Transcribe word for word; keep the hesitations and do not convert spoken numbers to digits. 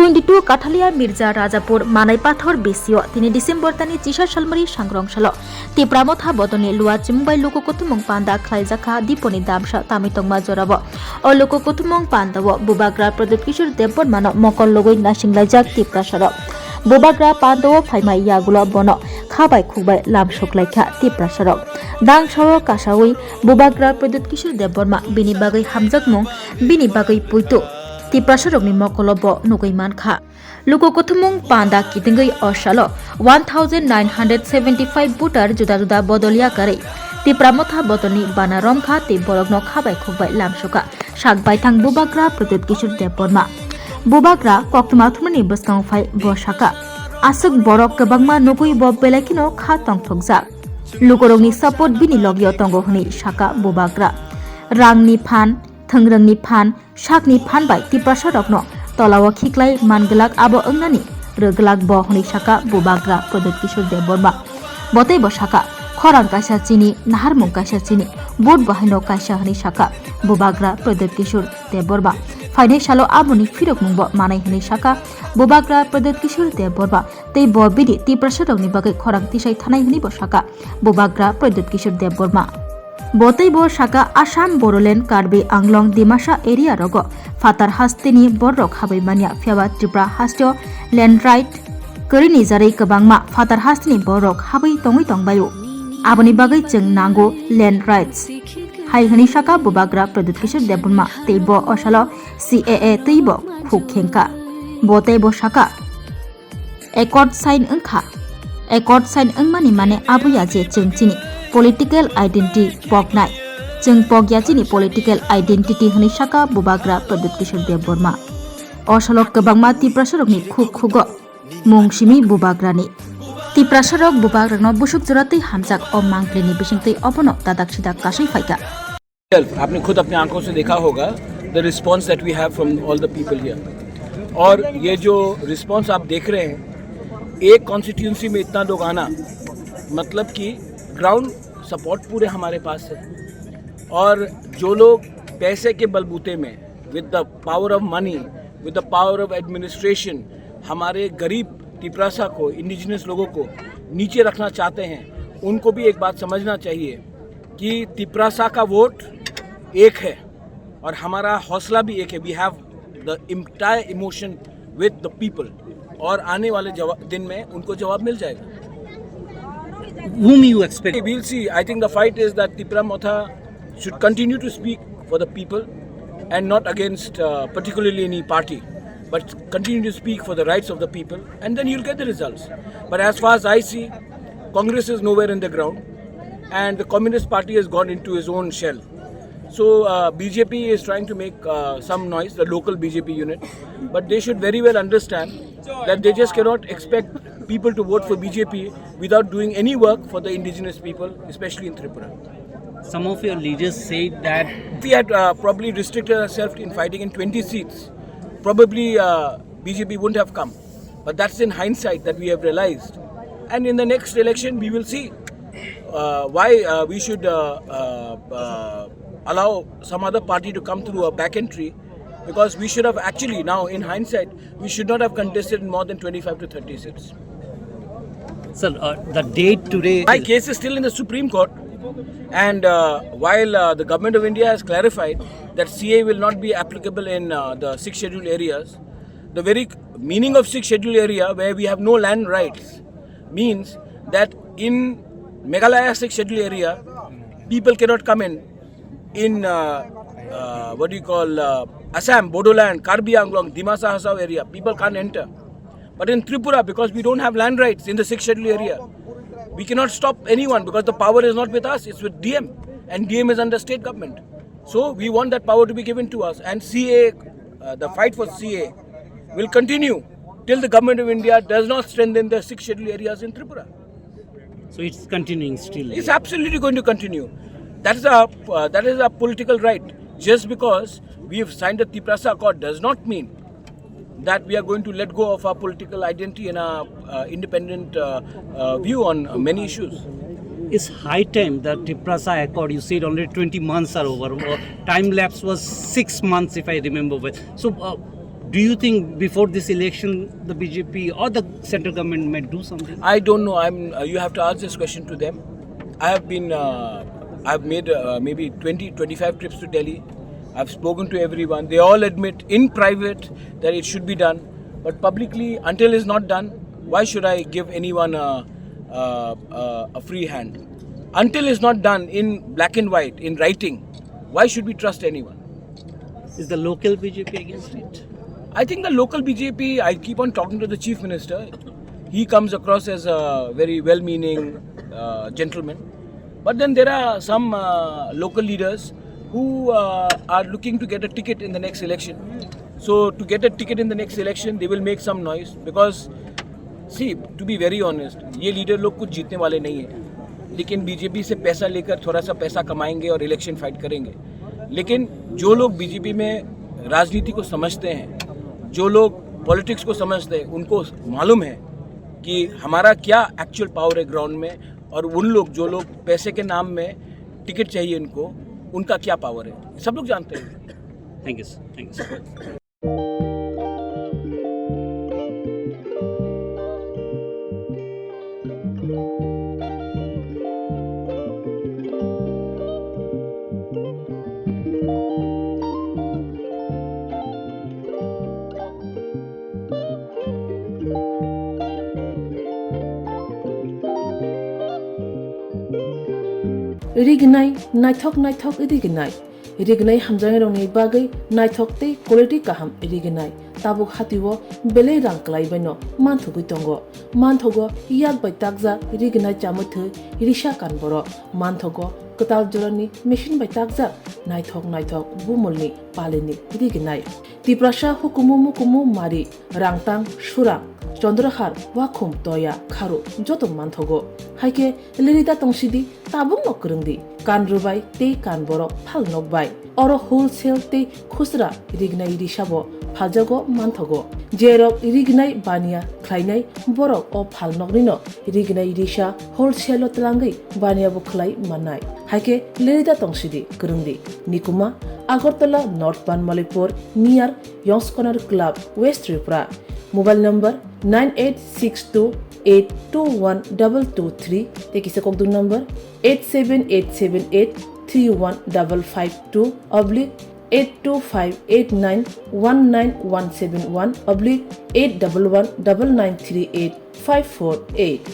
Twenty two Kathalia Mirza Rajapur Manai Pathor bisio tini December tani chisa salmari sangrong salo Tipra Motha bodolni Luachimung bai luku kuthumung panda khlaijakha Diponi damsa tami tongma jorabo. O luku kuthumung pandao Bubagra Pradyut Kishore Debbarmano mokol logoi nasinglaijak Tiprasarok. Bubagra pandao phaima yagulo bono khabai khukbai lamsuklaikha Tiprasarok. Dangsao kasawi Bubagra Pradyut Kishore Debbarma bini bagwi hamjakmung, bini bagwi puitu Tiprasarokni mokolo bo nugwi mankha. Luku kuthumung panda kitingwi o salo one thousand nine hundred seventy five voter juda juda bodol yakarwi Tipra Motha bodolni bana romkha tei borokno khabai khukbai lamsukha sak baithang Bubagra Pradyut Kishore Debbarma. Bubagra koktwma thumnani bwskango phai bo sakha, aswk borok kwbangma nugwi bo belai kheno kha tongthokjak. Lukurokni support bini logio tongo hwnwi sakha Bubagra. Rangni phan, thwngrwngni phan, sakni phan bai Tiprasarokno tolao khiklai manglak abo wngnani rwglak bo hwnwi sakha Bubagra Pradyut Kishore Debbarma. Bo tei bo sakha, khorang kaisa chini, naharmung kaisa chini, vote bo haino kaisa hwnwi sakha Bubagra Pradyut Kishore Debbarma. Phainai salo aboni phirokmung bo manai hwnwi sakha Bubagra Pradyut Kishore Debbarma. Tei bo bini Tiprasarokni bagwi khorang tisai thanai hwnwi bo sakha Bubagra Pradyut Kishore Debbarma. Bo tei bo sakha Assam, Bodoland, Karbi Anglong, Dimasa area rogo phatar hasteni borok habai manya, phiyaba Tripura hasteo land right kwrwini jarwi kwbangma phatar hasteni borok habai tongwi tongbaio. Aboni bagwi chwng nango land rights, hai hwnwi sakha Bubagra Pradyut Kishore Debbarma. Tei bo o salo C A A twi bo khuk khengkha. Bo tei bo sakha, accord sign wngkha. Accord sign wngmani mane aboya je chwng chini political identity poknai. Chwng pokya chini political identity hwnwi sakha Bubagra Pradyut Kishore Debbarma. O salo kwbangma Tiprasarokni khuk khugo mung simi Bubagrani. Tiprasarok Bubagrakno busuk jora twi hamjak o mangpilini bisingtwi obono dadak sidak kasui phaikha. आपने खुद अपने आंखों से देखा होगा the response that we have from all the people here. और ये जो रिस्पॉन्स आप देख रहे हैं, एक कॉन्स्टिट्यूएंसी में इतना लोग आना, मतलब कि ग्राउंड सपोर्ट पूरे हमारे पास है। और जो लोग पैसे के बलबूते में, with the power of money, with the power of administration, हमारे गरीब तिपरासा को, इंडिजिनस लोगों को नीचे रखना चाहते हैं, उनको भी एक बात समझना चाहिए कि तिपरासा का वोट एक है और हमारा हौसला भी एक है। We have the entire emotion with the people, और आने वाले जवा-, दिन में उनको जवाब मिल जाएगा। Whom you expect? We'll see. I think the fight is that Tipra Motha should continue to speak for the people and not against, uh, particularly any party, but continue to speak for the rights of the people, and then you'll get the results. But as far as I see, Congress is nowhere in the ground, and the Communist Party has gone into his own shell. So, uh, B J P is trying to make, uh, some noise, the local B J P unit, but they should very well understand that they just cannot expect people to vote for B J P without doing any work for the indigenous people, especially in Tripura. Some of your leaders said that If we had, uh, probably restricted ourselves in fighting in twenty seats, probably, uh, B J P wouldn't have come. But that's in hindsight that we have realized. And in the next election, we will see, uh, why, uh, we should, uh, uh, uh, allow some other party to come through a back entry, because we should have actually, now in hindsight, we should not have contested in more than twenty-five to thirty seats. Sir, uh, the date today. My case is still in the Supreme Court, and, uh, while, uh, the Government of India has clarified that C A A will not be applicable in, uh, the Sixth Schedule areas, the very meaning of Sixth Schedule area, where we have no land rights, means that in Meghalaya Sixth Schedule area, people cannot come in. In, uh, uh, what do you call, uh, Assam, Bodoland, Karbi Anglong, Dimasa Hasao area, people can't enter. But in Tripura, because we don't have land rights in the Sixth Schedule area, we cannot stop anyone because the power is not with us, it's with D M. And D M is under state government. So we want that power to be given to us. And C A A, uh, the fight for C A A will continue till the Government of India does not strengthen the Sixth Schedule areas in Tripura. So it's continuing still. It's absolutely going to continue. That is a, uh, that is a political right. Just because we have signed the Tiprasa Accord does not mean that we are going to let go of our political identity and our, uh, independent, uh, uh, view on, uh, many issues. It's high time that Tiprasa Accord, you said already twenty months are over. Uh, time lapse was six months, if I remember well. So, uh, Do you think before this election, the B J P or the central government might do something? I don't know. I'm. Uh, you have to ask this question to them. I have been. Uh, I've made uh, maybe twenty, twenty-five trips to Delhi. I've spoken to everyone. They all admit in private that it should be done. But publicly, until it's not done, why should I give anyone a, a, a, a free hand? Until it's not done in black and white, in writing, why should we trust anyone? Is the local B J P against it? I think the local B J P, I keep on talking to the chief minister. He comes across as a very well meaning uh, gentleman. But then there are some uh, local leaders who uh, are looking to get a ticket in the next election. So, to get a ticket in the next election, they will make some noise because, see, to be very honest, ये लीडर लोग कुछ जीतने वाले नहीं है, लेकिन बीजेपी से पैसा लेकर थोड़ा सा पैसा कमाएंगे और इलेक्शन फाइट करेंगे। लेकिन जो लोग बीजेपी में राजनीति को समझते हैं, जो लोग पॉलिटिक्स को समझते हैं, उनको मालूम है कि हमारा क्या एक्चुअल पावर है ग्राउंड में, और उन लोग, जो लोग पैसे के नाम में टिकट चाहिए उनको, उनका क्या पावर है, सब लोग जानते हैं। Thank you, sir. Thank you, sir. Rignai, naithok naithok rignai. Rignai hamjaknairokni bagwi naithok tei quality kaham rignai. Tabuk hatio belai rang kwlaibaino manthogwi tongo. Manthogo yak bai takjak rignai chamwi thwi risa kan borok. Manthogo kwtal jorani machine bai takjak naithok naithok bumulni palini rignai. Tiprasa hukumu mukumu mari, rangtang, surang, chondrohar, wakhum, toya, kharu joto manthogo. Haikhe lerida tongsidi, tabukno kwrwngdi. Kan rwbai tei kan borok phalnok bai. Oro wholesale tei khusra rignai risabo phaljago manthogo. Jerok rignai baniya khlainai borok o phalnoknino rignai risa wholesale-o twlangwi baniyabo khlai mannai. Haikhe lerida tongsidi, kwrwngdi. Nikuma, Agartala North Banmalipur, near Yongs Corner Club, West Tripura. Mobile number nine eight six two eight two one double two three, tei kisa kokduk number eight seven eight seven eight three one double five two oblique eight two five eight nine one nine one seven one oblique eight double one double nine three eight five four eight.